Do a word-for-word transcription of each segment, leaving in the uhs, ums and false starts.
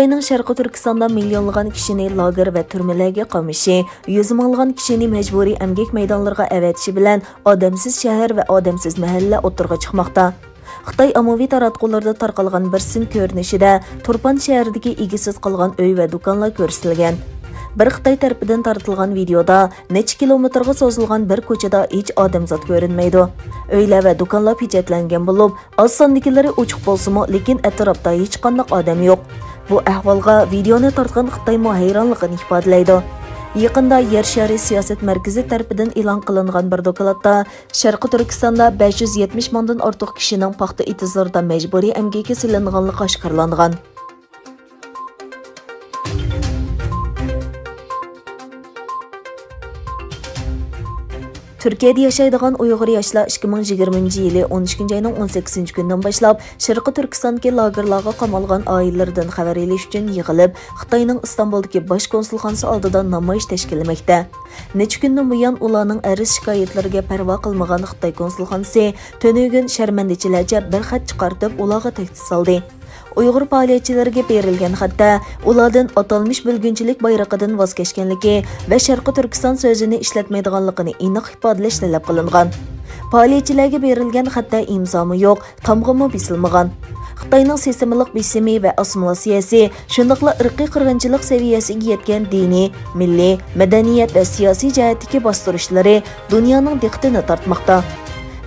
خىتاينىڭ شەرقىي تۈركىستاندا مىليونلىغان كىشىنى لاگېر ۋە تۈرمىلەرگە قامىشى، يۈز مىڭلىغان كىشىنى مەجبۇرىي ئەمگەك مەيدانلىرىغا ئەۋەتىشى بىلەن ئادەمسىز شەھەر ۋە ئادەمسىز مەھەللە ئوتتۇرىغا چىقماقتا. خىتاي ئاممىۋى تاراتقۇلىرىدا تارقالغان بىر سىن كۆرۈنۈشىدە تۇرپان شەھىرىدىكى ئىگىسىز قالغان ئۆي ۋە دۇكانلار كۆرسىتىلگەن. بىر خىتاي تەرىپىدىن تارتىلغان ۋىدىيودا نەچچە كىلومېتىرغا سوزۇلغان بىر كوچىدا ھېچ ئادەمزات كۆرۈنمەيدۇ. ئۆيلەر ۋە دۇكانلار پېچەتلەنگەن بولۇپ، ئاز ساندىكىلىرى ئوچۇق بولسىمۇ، لېكىن ئەتراپتا ھېچقانداق ئادەم يوق. بۇ ئەھۋالغا ۋىدېئونى تارتقان خىتايمۇ ھەيرانلىقىنى ئىپادىلەيدۇ. يېقىندا يەر شارى سىياسەت مەركىزى تەرىپىدىن ئېلان قىلىنغان بىر دوكلاتتا شەرقىي تۈركىستاندا بەش يۈز يەتمىش مىڭدىن ئارتۇق كىشىنىڭ پاختا ئېتىزلىرىدا مەجبۇرىي ئەمگىكى سېلىنغانلىقى ئاشكارىلانغان. تۈركىيەدە ياشايدىغان ئۇيغۇر ياشلار ئىككى مىڭ يىگىرمىنچى يىلى ئون ئىككىنچى ئاينىڭ ئون سەككىزىنچى كۈنىدىن باشلاپ شەرقىي تۈركىستاندىكى لاگېرلارغا قامالغان ئائىلىلىرىدىن خەۋەر ئېلىش ئۈچۈن يىغىلىپ، خىتاينىڭ ئىستانبۇلدىكى باش كونسۇلخانىسى ئالدىدا نامايىش تەشكىللىمەكتە. نەچچە كۈندىن بۇيان ئۇلارنىڭ ئەرز-شىكايەتلىرىگە پەرۋا قىلمىغان خىتاي كونسۇلخانىسى تۈنۈگۈن شەرمەندىچىلەرچە بىر خەت چىقارتىپ، ئۇلارغا تەھدىت سالدى. ئۇيغۇر پائالىيەتچىلىرىگە بېرىلگەن خەتتە ئۇلاردىن ئاتالمىش بۆلگۈنچىلىك بايرىقىدىن ۋاز كەچكەنلىكى ۋە شەرقىي تۈركىستان سۆزىنى ئىشلەتمەيدىغانلىقىنى ئېنىق ئىپادىلەش تەلەپ قىلىنغان. پائالىيەتچىلەرگە بېرىلگەن خەتتە ئىمزامۇ يوق، تامغىمۇ بېسىلمىغان. خىتاينىڭ سىستېمىلىق بېسىمى ۋە ئاسسىمىلياتسىيەسى، شۇنداقلا ئىرقىي قىرغىنچىلىق سەۋىيەسىگە يەتكەن دىنىي، مىللىي، مەدەنىيەت ۋە سىياسىي جەھەتتىكى باستۇرۇشلىرى دۇنيانىڭ دىققىتىنى تارتماقتا.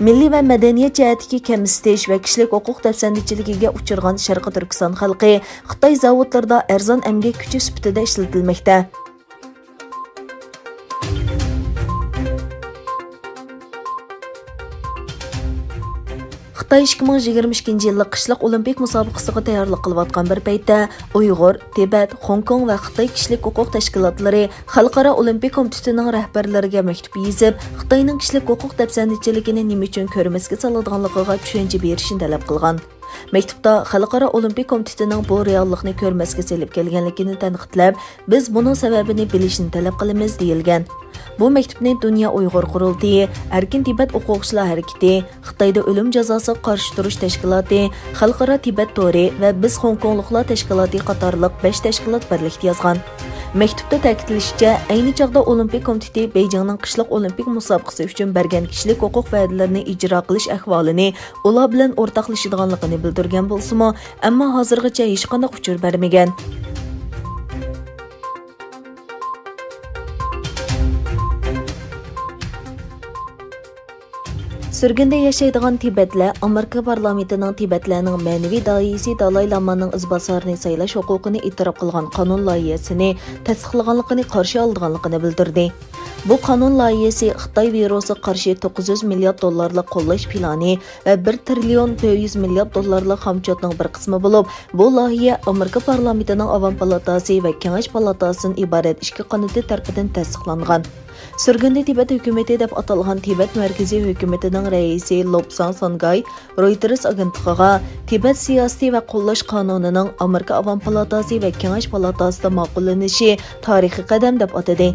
مىللىي ۋە مەدەنىيەت جەھەتتىكى كەمسىتىش ۋە كىشىلىك ھوقۇق دەپسەندىچىلىكىگە ئۇچرىغان شەرقىي تۈركىستان خەلقى خىتاي زاۋۇتلىرىدا ئەرزان ئەمگەك كۈچى سۈپىتىدە ئىشلىتىلمەكتە. خىتاي ئىككى مىڭ يىگىرمە ئىككىنچى يىللىق قىشلىق ئولىمپىك مۇسابىقىسىغا تەييارلىق قىلىۋاتقان بىر پەيتتە، ئۇيغۇر، تىبەت، خوڭكوڭ ۋە خىتاي كىشىلىك ھوقۇق تەشكىلاتلىرى خەلقئارا ئولىمپىك كومىتېتىنىڭ رەھبەرلىرىگە مەكتۇپ يېزىپ، خىتاينىڭ كىشىلىك ھوقۇق دەپسەندىچىلىكىنى نېمە ئۈچۈن كۆرمەسكە سالىدىغانلىقىغا چۈشەنچە بېرىشنى تەلەپ قىلغان. مەكتۇپتا خەلقئارا ئولىمپىك كومىتېتىنىڭ بۇ رېئاللىقنى كۆرمەسكە سېلىپ كەلگەنلىكىنى تەنقىدلەپ، بىز بۇنىڭ سەۋەبىنى بىلىشنى تەلەپ قىلىمىز، دېيىلگەن. بۇ مەكتۇپنى دۇنيا ئۇيغۇر قۇرۇلتىيى، ئەركىن تىبەت ئوقۇغۇچىلار ھەرىكىتى، خىتايدا ئۆلۈم جازاسىغا قارشى تۇرۇش تەشكىلاتى، خەلقئارا تىبەت تورى ۋە بىز خوڭكوڭلۇقلار تەشكىلاتى قاتارلىق بەش تەشكىلات بىرلىكتە يازغان. مەكتۇپتا تەكىتلىنىشىچە، ئەينى چاغدا ئولىمپىك كومىتېتى بېيجىڭنىڭ قىشلىق ئولىمپىك مۇسابىقىسى ئۈچۈن بەرگەن كىشىلىك ھوقۇق ۋەدىلىرىنى ئىجرا قىلىش ئەھۋالىنى ئۇلار بىلەن ئورتاقلىشىدىغانلىقىنى بىلدۈرگەن بولسىمۇ، ئەمما ھازىرغىچە ھېچقانداق ئۇچۇر بەرمىگەن. سۈرگۈندە ياشايدىغان تىبەتلەر ئامېرىكا پارلامېنتىنىڭ تىبەتلەرنىڭ مەنىۋى داھىيسى دالاي لامانىڭ ئىزباسارىنى سايلاش ھوقۇقىنى ئېتىراپ قىلغان قانۇن لايىھەسىنى تەستىقلىغانلىقىنى قارشى ئالىدىغانلىقىنى بىلدۈردى. بۇ قانۇن لايىھەسى خىتاي ۋىرۇسىغا قارشى توققۇز يۈز مىليارد دوللارلىق قوللاش پىلانى ۋە بىر تىرىليون تۆت يۈز مىليارد دوللارلىق خامچوتنىڭ بىر قىسمى بولۇپ، بۇ لايىھە ئامېرىكا پارلامېنتىنىڭ ئاۋام پالاتاسى ۋە كېڭەش پالاتاسىدىن ئىبارەت ئىككى قانىتى تەرىپىدىن تەستىقلانغان. سۈرگۈندە تىبەت ھۆكۈمىتى دەپ ئاتالغان تىبەت مەركىزىي ھۆكۈمىتىنىڭ رەئىسى لوپساڭ سانگاي رويتېرس ئاگېنتلىقىغا تىبەت سىياسىتى ۋە قوللاش قانۇنىنىڭ ئامېرىكا ئاۋام پالاتاسى ۋە كېڭەش پالاتاسىدا ماقۇللىنىشى تارىخىي قەدەم دەپ ئاتىدى.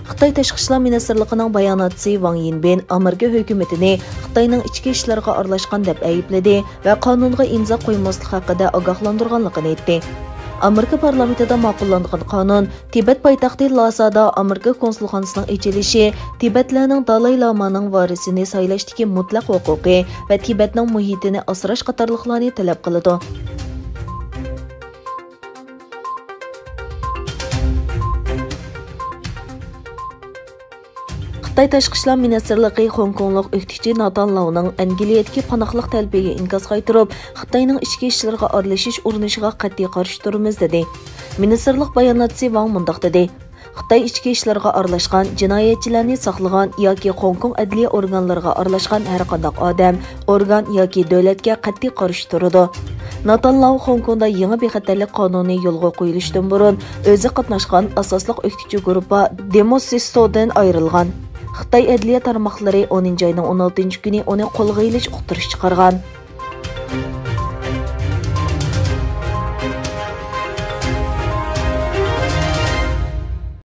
خىتاي تاشقى ئىشلار مىنىستىرلىقىنىڭ باياناتچىسى ۋاڭ يىنبىن ئامېرىكا ھۆكۈمىتىنى خىتاينىڭ ئىچكى ئىشلىرىغا ئارىلاشقان دەپ ئەيىبلىدى ۋە قانۇنغا ئىمزا قويماسلىق ھەققىدە ئاگاھلاندۇرغانلىقىنى ئېيتتى. ئامېرىكا پارلامېنتىدا ماقۇللانغان قانۇن تىبەت پايتەختى لاسادا ئامېرىكا كونسۇلخانىسىنىڭ ئېچىلىشى، تىبەتلەرنىڭ دالاي لامانىڭ ۋارىسىنى سايلاشتىكى مۇتلەق ھوقۇقى ۋە تىبەتنىڭ مۇھىتىنى ئاسراش قاتارلىقلارنى تەلەپ قىلىدۇ. خىتاي تاشقى ئىشلار مىنىستىرلىقى خوڭكوڭلۇق ئۆكتىچى ناتان لاۋنىڭ ئەنگلىيەدىكى پاناھلىق تەلىپىگە ئىنكاس قايتۇرۇپ، خىتاينىڭ ئىچكى ئىشلىرىغا ئارىلىشىش ئۇرۇنۇشىغا قەتئىي قارشى تۇرىمىز، دېدى. مىنىستىرلىق باياناتچىسى ۋاڭ مۇنداق دېدى: خىتاي ئىچكى ئىشلىرىغا ئارىلاشقان جىنايەتچىلەرنى ساقلىغان ياكى خوڭكوڭ ئەدلىيە ئورگانلىرىغا ئارىلاشقان ھەرقانداق ئادەم، ئورگان ياكى دۆلەتكە قەتئىي قارشى تۇرىدۇ. ناتان لاۋ خوڭكوڭدا يېڭى بىخەتەرلىك قانۇنى يولغا قويۇلۇشتىن بۇرۇن ئۆزى قاتناشقان ئاساسلىق ئۆكتىچى گۇرۇپپا دېموسىستودىن ئايرىلغان. خىتاي ئەدلىيە تارماقلىرى ئونىنچى ئاينىڭ ئون ئالتىنچى كۈنى ئۇنى قولغا ئېلىش ئۇقتۇرۇشى چىقارغان.